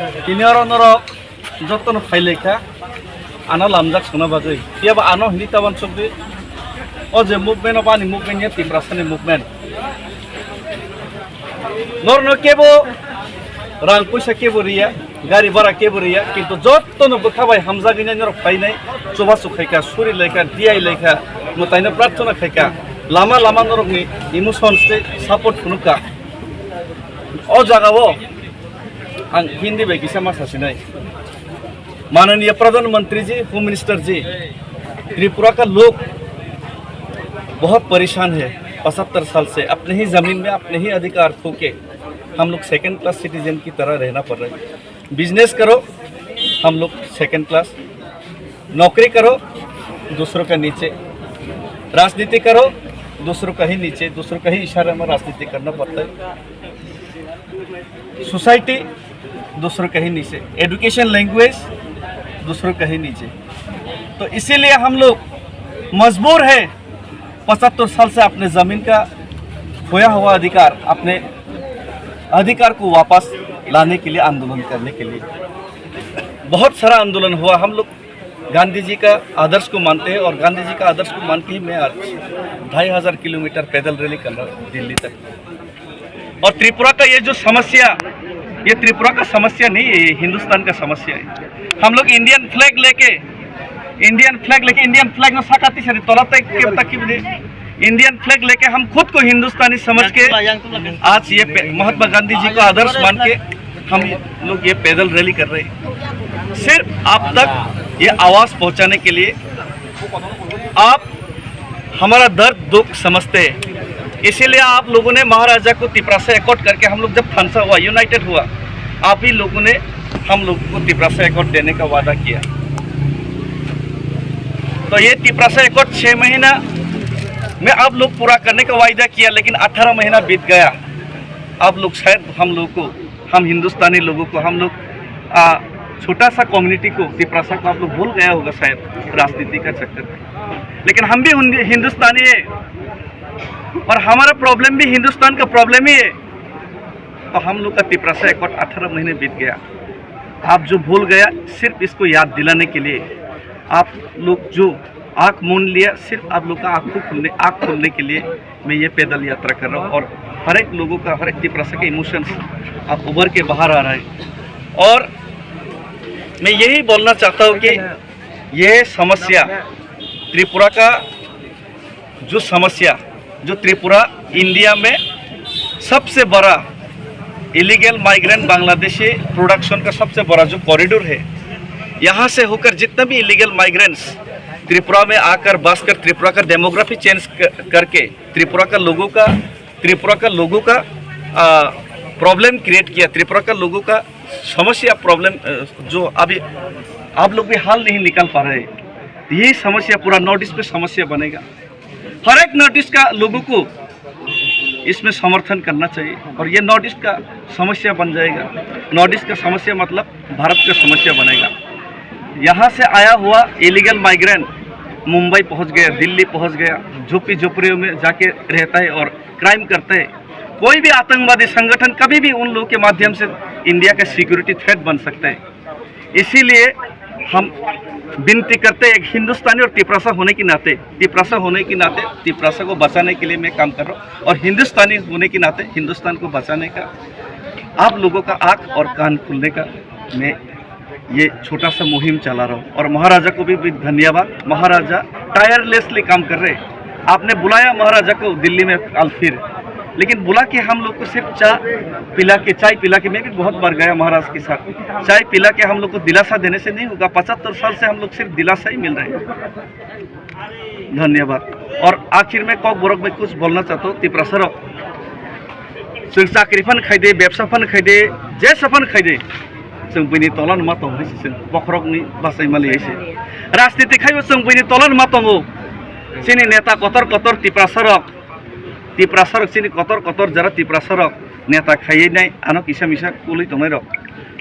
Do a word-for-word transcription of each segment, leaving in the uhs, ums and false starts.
Tini oro norok jotono phailaikha, ano lamjak songna bagwi. Phiya ba ano hindi ta uansukdi. O je movement, o bani movement ya Tiprasani movement. Norno kebo rang puisa kebo riya, gari bhara kebo riya, kintu jotono bwkha bai hamjagwi nai norok phainai, chubachu khaikha, suri laikha, diai laikha, mwtaino prarthana khaikha, lama lama norokni emotions tei support phunukha. O jagao ang Hindi bai kisa ma sasinai. माननीय प्रधानमंत्री जी, home minister जी, त्रिपुरा का लोग बहुत परेशान है। पचहत्तर साल से अपने ही जमीन में अपने ही अधिकार खो के हम लोग सेकंड क्लास सिटीजन की तरह रहना पड़ रहा है। बिजनेस करो, हम लोग सेकंड क्लास, नौकरी करो, दूसरों का नीचे, राजनीति करो, दूसरों का ही नीचे, दूसरों का ही इशारे में राजनीति करना पड़ता है। सोसाइटी दूसरों कहीं नीचे, एजुकेशन, लैंग्वेज दूसरों कहीं नीचे। तो इसीलिए हम लोग मजबूर है पचहत्तर साल से अपने ज़मीन का खोया हुआ अधिकार, अपने अधिकार को वापस लाने के लिए आंदोलन करने के लिए। बहुत सारा आंदोलन हुआ। हम लोग गांधी जी का आदर्श को मानते हैं और गांधी जी का आदर्श को मान के ही मैं आज ढाई हज़ार किलोमीटर पैदल रैली कर रहा हूँ दिल्ली तक। और त्रिपुरा का ये जो समस्या, ये त्रिपुरा का समस्या नहीं है, ये हिंदुस्तान का समस्या है। हम लोग इंडियन फ्लैग लेके, इंडियन फ्लैग लेके, इंडियन फ्लैग में साकाती से तोला तक के तक की इंडियन फ्लैग लेके हम खुद को हिंदुस्तानी समझ के आज ये पे-, महात्मा गांधी जी को आदर्श मान के हम लोग ये पैदल रैली कर रहे हैं। सिर्फ आप तक ये आवाज़ पहुंचाने के लिए। आप हमारा दर्द दुख समझते हैं, इसीलिए आप लोगों ने महाराजा को तिपरासा एकॉर्ड करके हम लोग जब थानसा हुआ, यूनाइटेड हुआ, आप ही लोगों ने हम लोगों को तिपरासा एकॉर्ड देने का वादा किया। तो ये तिपरासा एकॉर्ड छः महीना में आप लोग पूरा करने का वायदा किया, लेकिन अठारह महीना बीत गया। आप लोग शायद हम लोग को, हम हिंदुस्तानी लोगों को, हम लोग, आ, छोटा सा कम्युनिटी को, तिपरासा को आप लोग भूल गया होगा शायद राजनीति का चक्कर में। लेकिन हम भी हिंदुस्तानी है और हमारा प्रॉब्लम भी हिंदुस्तान का प्रॉब्लम ही है। तो हम लोग का तिपरासा एकॉर्ड अठारह महीने बीत गया। आप जो भूल गया, सिर्फ इसको याद दिलाने के लिए आप लोग जो आँख मूंद लिया, सिर्फ आप लोग का आँख को खुलने, आँख खोलने के लिए मैं ये पैदल यात्रा कर रहा हूँ। और हर एक लोगों का, हर एक तिपरासा का इमोशंस आप उभर के बाहर आ रहा है। और मैं यही बोलना चाहता हूँ कि ये समस्या, त्रिपुरा का जो समस्या, जो त्रिपुरा इंडिया में सबसे बड़ा इलीगल माइग्रेंट बांग्लादेशी प्रोडक्शन का सबसे बड़ा जो कॉरिडोर है, यहाँ से होकर जितना भी इलीगल माइग्रेंट्स त्रिपुरा में आकर बस कर त्रिपुरा का डेमोग्राफी चेंज करके त्रिपुरा का लोगों का, त्रिपुरा का लोगों का प्रॉब्लम क्रिएट किया, त्रिपुरा का लोगों का समस्या, प्रॉब्लम जो अभी आप लोग भी हल नहीं निकाल पा रहे, ये समस्या पूरा नॉर्थ ईस्ट पे समस्या बनेगा। हर एक नॉर्थ ईस्ट का लोगों को इसमें समर्थन करना चाहिए और ये नॉर्थ ईस्ट का समस्या बन जाएगा। नॉर्थ ईस्ट का समस्या मतलब भारत का समस्या बनेगा। यहाँ से आया हुआ इलीगल माइग्रेंट मुंबई पहुँच गया, दिल्ली पहुँच गया, झुप्पी झोपड़ियों में जाके रहता है और क्राइम करता है। कोई भी आतंकवादी संगठन कभी भी उन लोगों के माध्यम से इंडिया का सिक्योरिटी थ्रेट बन सकता है। इसीलिए हम विनती करते हैं, एक हिंदुस्तानी और तिपरासा होने के नाते, तिपरासा होने के नाते तिपरासा को बचाने के लिए मैं काम कर रहा हूँ और हिंदुस्तानी होने के नाते हिंदुस्तान को बचाने का, आप लोगों का आँख और कान खुलने का मैं ये छोटा सा मुहिम चला रहा हूँ। और महाराजा को भी, भी धन्यवाद। महाराजा टायरलेसली काम कर रहे हैं। आपने बुलाया महाराजा को दिल्ली में कल फिर, लेकिन बुला के हम लोग को सिर्फ चाय पिला के, चाय पिला के, मैं भी बहुत बार गया महाराज के साथ, चाय पिला के हम लोग को दिलासा देने से नहीं होगा। पचहत्तर साल से हम लोग सिर्फ दिलासा ही मिल रहे हैं। धन्यवाद। और आखिर में कॉकबोरक में कुछ बोलना चाहता हूँ, Tiprasa rok, chwng chakri phan khai de, bebsa phan khai de, jesa phan khai de, chwng buini tola no ma tongo hai se, chwng bokhorok ni bachai mali hai se. Rajniti khai bo chwng buini tola no ma tongo. Chini neta kotor kotor tiprasa rok, tiprasa rok chini kotor kotor jara tiprasa rok neta khai nai, ano kisa misa kului tongnai rok.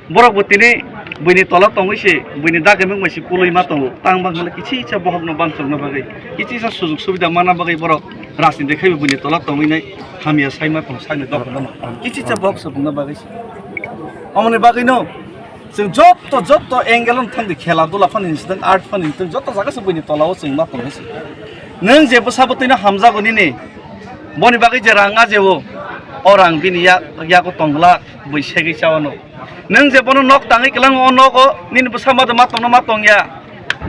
Borok bo tini buini tola tongwi se, buini dagimung bai se kului ma tongo. Tang bang hwnle kichi cha bohok no bangsokna bagwi, kichi cha sujug subida mana bagwi borok rajniti khai bo buini tola tongwi nai hamya sai ma tong, sai no dok no. Kichi cha bohok subungna bagwi se. Omoni bagwi no Chwng jotto, jotto angle-o thang di, khela dula phani hinwi sitwng, art phani hinwi sitwng, jotto jaga se buini tola-o chwng ma tongwi se. Nwng je bwsa bwtwino hamjago nini, boni bagwi je rang ajeo, o rang bini ya-, yago tong glak, bui segwi cha-o no. Nwng je bono nok tangwi kwlango, o nogo nini bwsa ma ma tongno ma tong ya,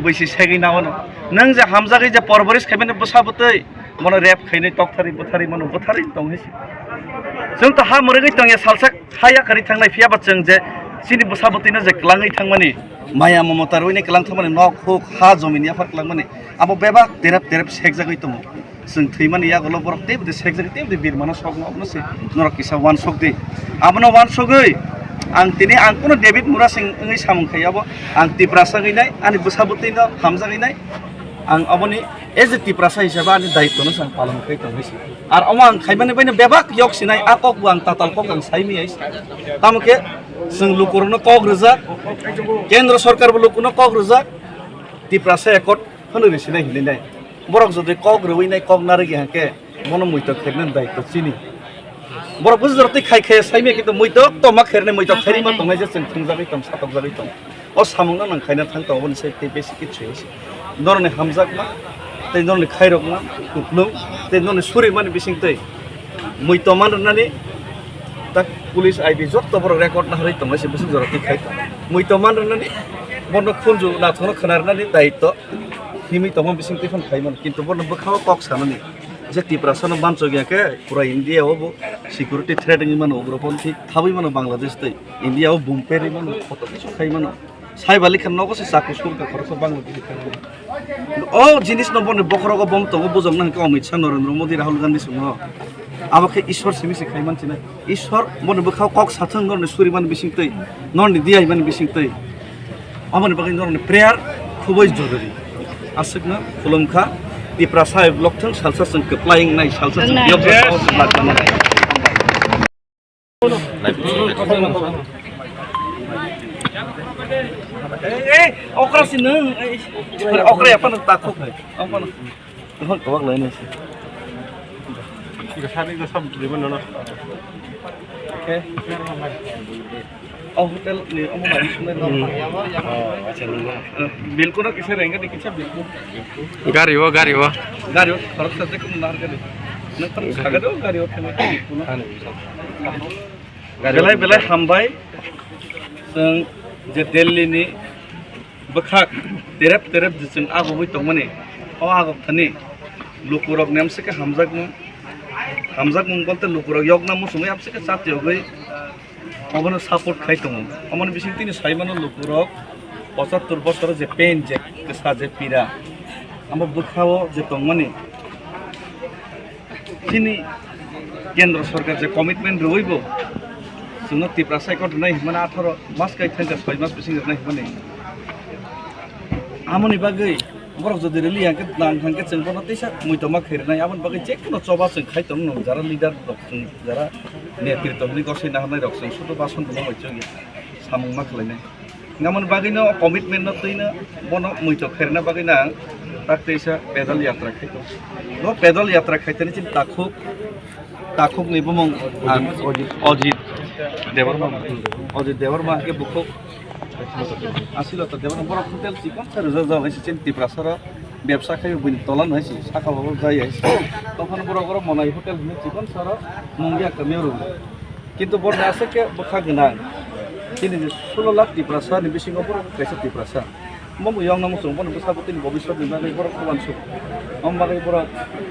bui se segwi na-o no. Nwng je hamjagwi je porboris khaimani bwsa bwtwi, bono rep khainai, tokthari bwthari mano, bwthari tong hinwi se. Chwng to ha mwrwgwi tong ya, salsa ha yakarwi thangnai, phiya ba chwng je chini bwsa bwtwino je kwlangwi thangmani, maya mamota rwini kwlang thangmani, nok huk ha jomini yaphar kwlangmani, abo bebak terep terep sekjagwi tongo. Chwng thwimani yagulo borok teibo de sekjagwi, teibo de birmano sokno, obono se norok kisa uansuk di. Abono uansugwi ang tini, ang kuno David Murasing wngwi samung khai, abo ang Tiprasa wngwi nai, ani bwsa bwtwino hamjagwi nai, ang aboni as a Tiprasa hisabe ani daitwno se ang palon khai tongwi se. Ar omo ang khaimani baino bebak yok sinai, a kok bo ang tatal kok ang sai miyai. Tamo khe chwng lukurokno kok rwjak, Kendra Sorkar bo lukuno kok rwjak, Tiprasa Accord phano risinai hinwi nai. Borok jodi kok rwui nai, kok narwgwi hwnkhe bono muitok khainani daitw chini. Borok busi jorok twi khai khai sai maya, kintu muitok tongma khairnai, muitok khairima tongnai je chwng thwngjagwi tong, satokjagwi tong. O samungno nang khaina thang tongo, boni sai tei besi kichu se. Noroni hamjakma, tei noroni khairokma, kuplung, tei noroni surimani bising tei muitok man rwnani tak police I B jotto borok record naharwi tongo, se bwswk jora twi khai tongo. Muitok man rwnani, bono khunju nathokno khna rwnani daitw himwi tongma bising twi phano khai mano, kintu bono bwkhao kok sanani je Tiprasano manchok ya khe pura India o bo security threat wngwi mano, ugroponthi thabwi mano Bangladesh tei India o bumper wngwi mano, koto kisu khai mano. Sai bali khe nogo se chaku sulka khoroksa Bangladesh thangmani. O jinisno boni bokhorogo bom tongo, bujokna hwnkhe Amit Shah, Narendra Modi, Rahul Gandhi swngo. Abo khe Ishwar simi se khai manchina. Ishwar boni bwkhao kok sathwng norni surimani bisingtwi, norni diya himani bisingtwi. Aboni bagwi norni prayer khubui jorori. Aswkno khulumkha, Tiprasa hai block thwng, salsa chwng kwplai wngnai, salsa chwng Wngnai. Yok Okra si nung, okra ya pa nung takuk, apa nung? Tawak lai nasi. Sari ko sab liban nono. Okay. Oh, hotel ni omo mari sunai no. Oh, acha nung. Bilkul na kisa renga di kisa bilkul. Gari wo, gari wo. Gari wo, kharap sa jek nung nar gari. Nang tam saga do gari wo kena bilkul na. Belai belai hambai. Chwng je Delhi ni bwkhak terep terep je chwng agogwi tongmani, o agok thani lukurok nemsike hamjakmung, hamjakmung bolte lukurok yokna muchungwi amsike chatiyogwi obono support khai tongo. Omoni bising tini saimano lukurok pochattor bosoro je pain, je kwsa, je pira, amo bwkhao je tongmani, chini Kendra Sorkar je commitment rwui bo chwngno Tiprasa Accord rwnai hwnmani, atharo mas kai thangkha soi mas bising rwnai hwnmani. Amoni bagwi borok jodi rwli hwnkhe, nang hwnkhe chwng bono teisa muitoma khairwnai. Aboni bagwi jekhuno choba chwng khai tongno, jara leader rok chwng, jara netritwa hwnwi gosai naharnai rok chwng sudu bason rwma bai chwng samung ma khlainai. Ngamani bagwino commitment no twino bono muitok khairna bagwino ang tak teisa pedal yatra khai tongo. No pedal yatra khai tani chini takhuk, takhuk ni bumung ang Ojit Debbarma, Ojit Debbarma ke bukhuk Asilota Debbarma, borok hotel chikon sa rijak jao, isi chini Tiprasaro bebsa khai buini tola no isi saka bo jai isi. Tophano borok oro Monai hotel hino chikon saro mungya kamio rw. Kintu borni aswk khe bwkha gwnang. Chini je sullo lakh Tiprasa ni bisingo borok kaisa Tiprasa. Omo bo yongna muchung, bono bwsa bwtwini bobiswt ni bagwi borok uansuk. Omo bagwi borok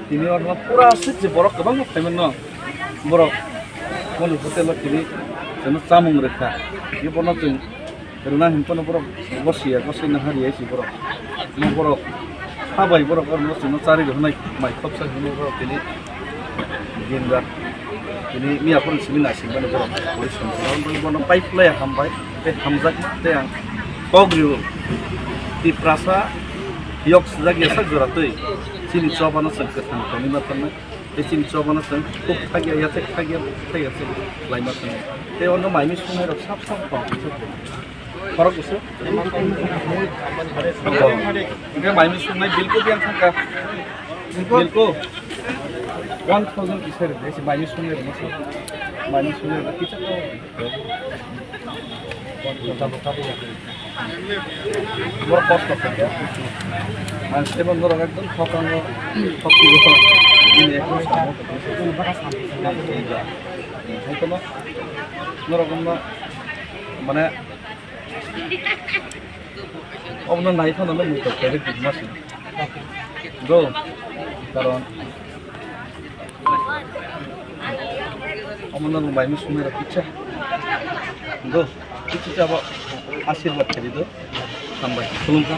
tini orno pura aswk je borok kwbangma phaimanno. Borok boni hotel o tini chwngno chamung rwkha. Ye bono chwng rwna hinphano borok gosiya, gosina hariya si borok. Omo borok habai borok orno chwngno chari rwhwnai mai khopsa hino borok tini. Din rat tini miya phone simi naising mani borok porisom khlai, bono pai phlai hambai, tei hamjak tei ang kok rio. Tiprasa yok sijak yasak jora twi chini chobano chwng kwthang tongwi ma thangnai, tei chini chobano chwng khuk thagya, yathek thagya, thagya chwng lai ma thangnai. Tei ono maini sungnai rok sab sab kok. Khorok bwswk? Hwnkhe maini sungnai bilkul yang thangkha. Bilkul one thousand kisa rwdi, ese maini sungnai rwma sa. Maini sungnai rwma kisa to. Boro kosto khaikha. Ang sebo norok ekdom thokango, thokti rokha. Bini ekdom samo. Hai kono norok wngma, mane, obono nai phano nw muitok khairok tongma se. Go. Karon omono rwmai no sumai rok kisa. Go. Kisa chabo asirwad kari do. Hambai. Khulumkha.